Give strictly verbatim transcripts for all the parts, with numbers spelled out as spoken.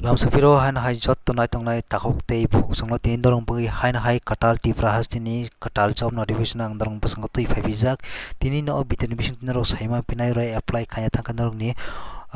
Lamsapiro haino hai jotto naitongnai takhuk tei bukhuk songno tini norok bagwi haino hai kwtal Tripura hasteni kwtal job notification ang norok bwskango twi phaipijak. Tini no o video ni bising norok saima pinai rw apply khaina thangkha norokni,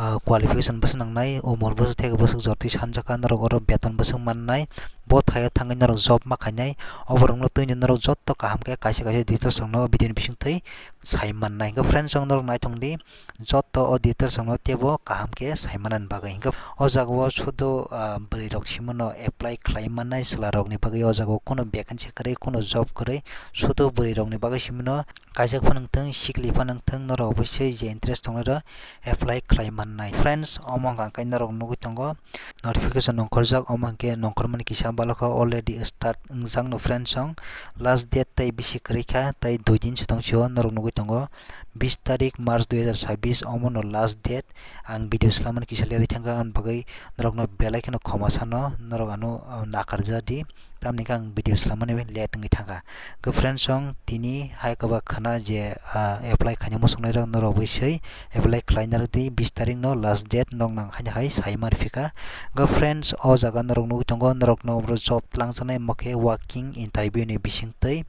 ah, qualification bwswk nangnai, umor bwswk theke bwswk jortwi sanjaka norok oro beton bwswk mannai, bo thaio thangwi norok job ma khainai, oborokno twini norok jotto kaham khe kaisa kaisa details rokno o video ni bising twi sai mannai. Hwnkhe friends, ang norok naithong di, jotto o details rokno teibo kaham khe sai manani bagwi. Hwnkhe o jaga o sudu, ah, bwrwi rok simi no apply khlai mannai, chwla rok ni bagwi o jaga o kunu vacancy kwrwi, kunu job kwrwi, sudu bwrwi rok ni bagwi simi no kaijak phano wngthung, sikli phano wngthung, norok obosoi je interest tongnai rok apply khlai mannai. Friends, omo hwnkha khe norok nugwi tongo notification nongkhorjak, omo hwnkhe nongkhormani kisa balokho already start wngjakno friends, song last date tei bisi kwrwi kha, tei dui din se tong sio norok nugwi tongo bis tarik March dui hajar sabbish, omo no last date. Ang video swlamani kisa lerwi thangkha, aboni bagwi norokno belai kheno khoma sano, norok ano, ah, nakarjadi. Tamni khe ang video swlamani late wngwi thangkha. Hwnkhe friends, song tini hai kwbak khwna je, ah, apply khaina muchungnai rok norok bai swi apply khlaina rwdi, bis tarik no last date, nok nang haino hai sai ma rwphika. Hwnkhe friends, o jaga norok nugwi tongo, norokno oro job twlangjaknai, omo khe walk-in interview ni bisingtwi.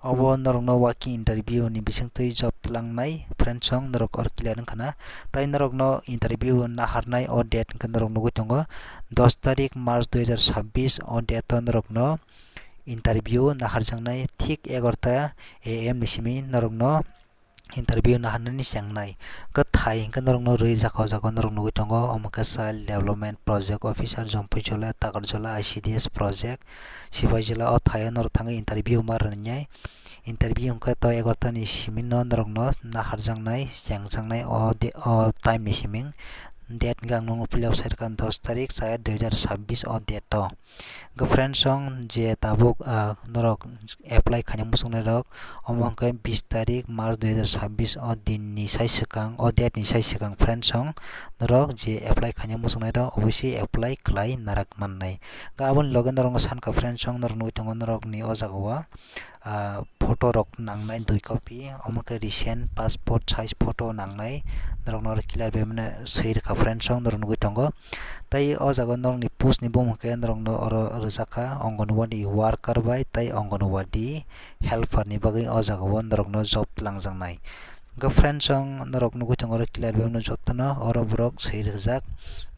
Obo norokno walk-in interview ni bisingtwi job twlangnai, friends, song norok oro clear wngkha na. Tai norokno interview naharnai o date hwnkhe norok nugwi tongo dos tarik March dui hajar sabbish, o date o norokno interview naharjaknai thik egarota A M ni simi norokno interview naharnani chengnai. Kwthai hwnkhe norokno rwi jaka o jaga o norok nugwi tongo, omo khe Child Development Project Officer, Jampui Jila, Takarjala, I C D S Project, Sipaijala, o thaio norok thangwi interview ma rwnai. Interview hwnkhe to egarota ni simi no norokno naharjaknai, chengjaknai o de-, o time ni simi. Date hwnkhe ang nukgo puila website kha dos tarik char dui hajar sabbish o date o. Hwnkhe friends, song je tabuk, ah, norok apply khaina muchungnai rok, omo hwnkhe bis tarik March dui hajar sabbish o din ni sai swkang, o date ni sai swkang, friends, song norok je apply khaina muchungnai rok obosoi apply khlai narak mannai. Hwnkhe aboni loge norokno sankha, friends, song norok nugwi tongo norokni o jaga o, ah, photo rok nangnai dui copy, omo khe recent passport size photo nangnai, norokno oro clear bai mano swi rwkha, friends, song norok nugwi tongo. Tai o jaga o norokni post ni bumung khe norokno oro rwjakha Anganwadi worker bai tai Anganwadi helper ni bagwi o jaga o norokno job twlangjaknai. Hwnkhe friends, song norok nugwi tongo oro clear bai mano jotono oro borok swi rwjak.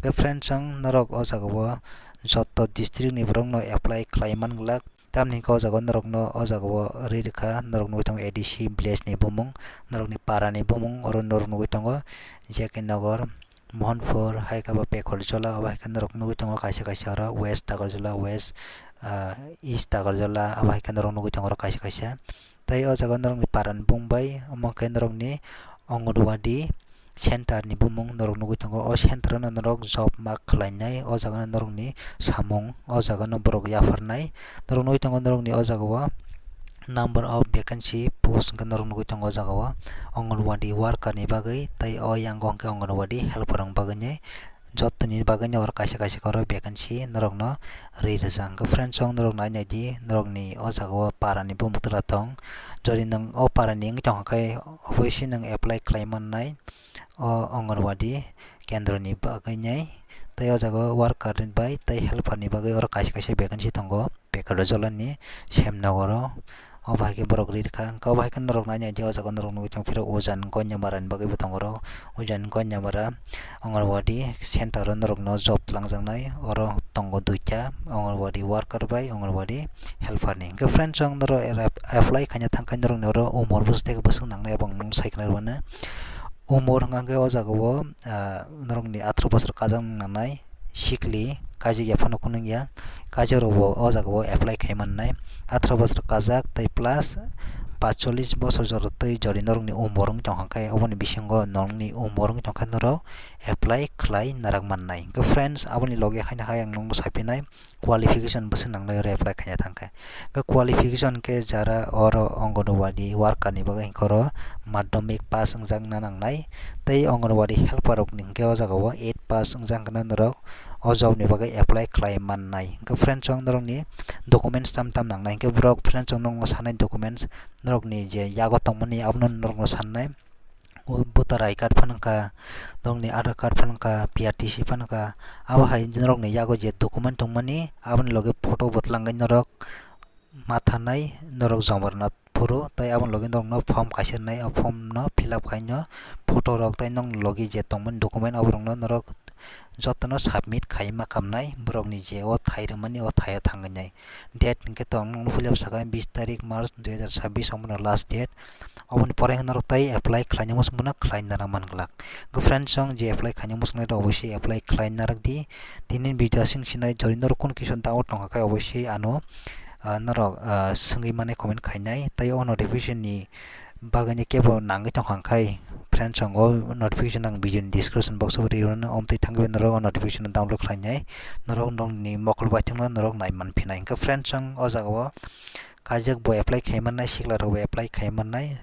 Hwnkhe friends, song norok o jaga o jotto district ni borok no apply khlai man glak. Tamni hwnkhe o jaga o norokno o jaga o rwi rwkha, norok nugwi tongo A D C village ni bumung, norokni para ni bumung, oro norok nugwi tongo J K Nagar, Mohanpur, hai khe bo Pekhorjala, obo hai khe norok nugwi tongo kaisa kaisa oro West Takarjala, West, ah, East Takarjala, obo hai khe norok nugwi tongo oro kaisa kaisa. Tei o jaga o norokni para ni bumung bai, omo khe norokni Anganwadi center ni bumung norok nugwi tongo. O center o no norok job ma khlainai, o jaga no norokni samung, o jaga no borok yapharnai. Norok nugwi tongo norokni o jaga o number of vacancy post hwnkhe norok nugwi tongo o jaga o Anganwadi worker ni bagwi, tei o yango hwnkhe Anganwadi helper rok bagwi ni jottoni bagwi ni oro kaisa kaisa khe oro vacancy norokno rwi rwjak. Hwnkhe friends, song norok nai nai di, norokni o jaga o para ni bumung twla tong. Jodi nwng o para ni wngwi tongkha khe, obviously nwng apply khlai mannai o Anganwadi kendro ni bagwi nai. Tei o jaga o worker ni bai tei helper ni bagwi oro kaisa kaisa vacancy tongo Pekhorjala ni Semnagar o. Obo hai khe borok rwi rwkha. Hwnkhe obo hai khe norok nai nai di, o jaga o norok nugwi tong phiro Ujan Konyamara ni bagwi bo tongo oro. Ujan Konyamara Anganwadi center o norokno job twlangjaknai. Oro tongo duita, Anganwadi worker bai Anganwadi helper ni. Hwnkhe friends, ang norok apply khaina thangkha norokni oro umor bwswk theke bwswk nangnai, abo ang nung sai khna rwmani. Umor hwnkha khe o jaga o, ah, norokni atharoh bosor kajak nangnai. Sikli, kaijak ya phano kunung ya, kaijak rok bo o jaga o apply khai mannai. Atharoh bosor kajak tei plus paanchchollish bosor jora tei jodi norokni umor wng tongkha khe, oboni bisingo norokni umor wng tongkha norok apply khlai narak mannai. Hwnkhe friends, aboni loge haino hai ang nokno sapinai qualification bwswk nangnai oro apply khaina thangkhe. Hwnkhe qualification khe jara oro Anganwadi worker ni bagwi hwnkhe oro madhyamik pass wngjakna nangnai. Tei Anganwadi helper rokni hwnkhe o jaga o eight pass wngjak hwnkhe norok o job ni bagwi apply khlai mannai. Hwnkhe friends, ang norokni documents tam tam nangnai. Hwnkhe borok friends, ang norokno sanai documents norokni je yago tongmani abono norokno sanai. voter I D card phano wngkha, norokni Aadhaar card phano wngkha, P R T C phano wngkha. Abo hai norokni yago je document tongmani, aboni loge photo bo twlangwi norok ma thanai, norok joma rwna phuru, tei aboni loge norokno form kaisa rwnai, o form no fill up khaino photo rok tei nokni loge je tongmani document, aborokno norok jotono submit khai ma kamnai, borokni je o thai rwmani o thaio thangwi nai. Date hinkhe to ang nukno puila sakha bis tarik March dui hajar chabbish, omono last date. Oboni pore hinkhe norok tei apply khlaina muchungmano khlai narwk man glak. Hwnkhe friends, chwng je apply khlaina muchungnai rok oboisoi apply khlai narwk di. Tini video aswk sinai, jodi norok kunu kisa doubt tongkha khe oboisoi ano, ah, norok, ah, swngwi mane comment khainai. Tei o notification ni bagwino kebo nangwi tongkha khai, friends, ang o notification ang video ni description box o rwi rwno, omtwi thangwi norok o notification download khlainai, norok nokni mokol bai thangno norok nai manphinai. Hwnkhe friends, ang o jaga o kaijak bo apply khai mannai, sikla rok bo apply khai mannai,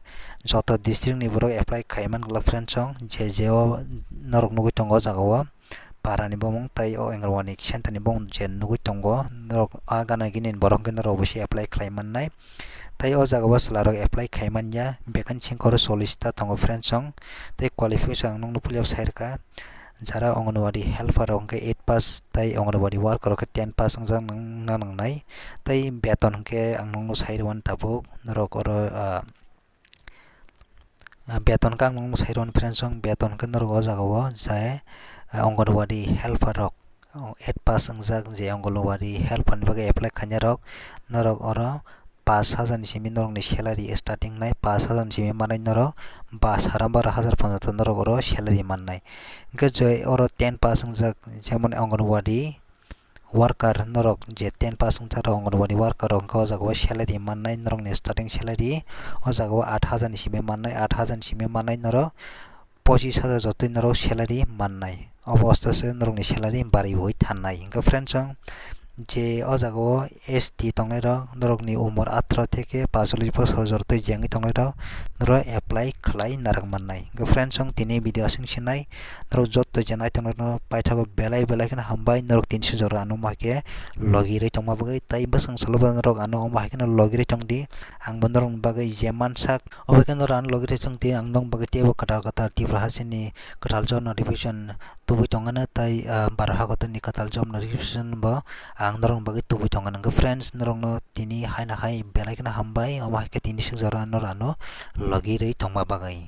joto district ni borok apply khai man glak friends, ang je je o norok nugwi tongo o jaga o. Para ni bumung tei o Anganwadi center ni bumung je nugwi tongo, norok a gana gini ni borok hwnkhe norok bo se apply khlai mannai. Tei o jaga o chwla rok apply khai manya, vacancy hwnkhe oro chollish ta tongo friends, ang tei qualification ang nukno puila sai rwkha, jara Anganwadi helper rok hwnkhe eight pass tei Anganwadi worker rok khe ten pass wngjak nang-, na nangnai. Tei beton hwnkhe ang nukno sai rwmani tabuk norok oro, ah, Ah, beton khe ang nukno sai rwmani friends, ang beton khe norok o jaga o je, ah, Anganwadi helper rok, oh, eight pass wngjak je Anganwadi helper ni bagwi apply khainai rok, norok oro pash hajar ni simi norokni salary starting nai, pash hajar ni simi manai norok ba sara baro hajar ponjash norok oro salary mannai. Hwnkhe je oro ten pass wngjak, jemon Anganwadi worker norok je ten pass wngjak rok, Anganwadi worker rok hwnkhe o jaga o salary mannai, norokni starting salary o jaga o aat hajar ni simi mannai, aat hajar ni simi mannai norok pochis hajar jotoi norok salary mannai. Obo osto se norokni salary bariwi thannai. Hwnkhe friends, ang je o jaga o S T tongnai rok, norokni umor atharoh theke paanchchollish bosor jotoi jengwi tongnai rok, norok apply khlai narwk mannai. Hwnkhe friends, ang tini video aswk sinai, norok joto je nai tongnairokno paithago belai belai kheno hambai, norok tini sujoro ano omo hai khe logi rwi tongma bagwi, tei bwswng salo bo norok ano omo hai kheno logi rwi tongdi, ang bo norokni bagwi je mansak, obo khe norok ano logi rwi tongdi, ang norokni bagwi teibo kwtal kwtal Tripura hasteni kwtal job notification tubui tongano, tei, ah, Bharat hakotorni kwtal job notification bo ang norokni bagwi tubui tongano. Hwnkhe friends, norokno tini haino hai belai kheno hambai, omo hai khe tini sujoro norok ano logi rwi tongma bagwi.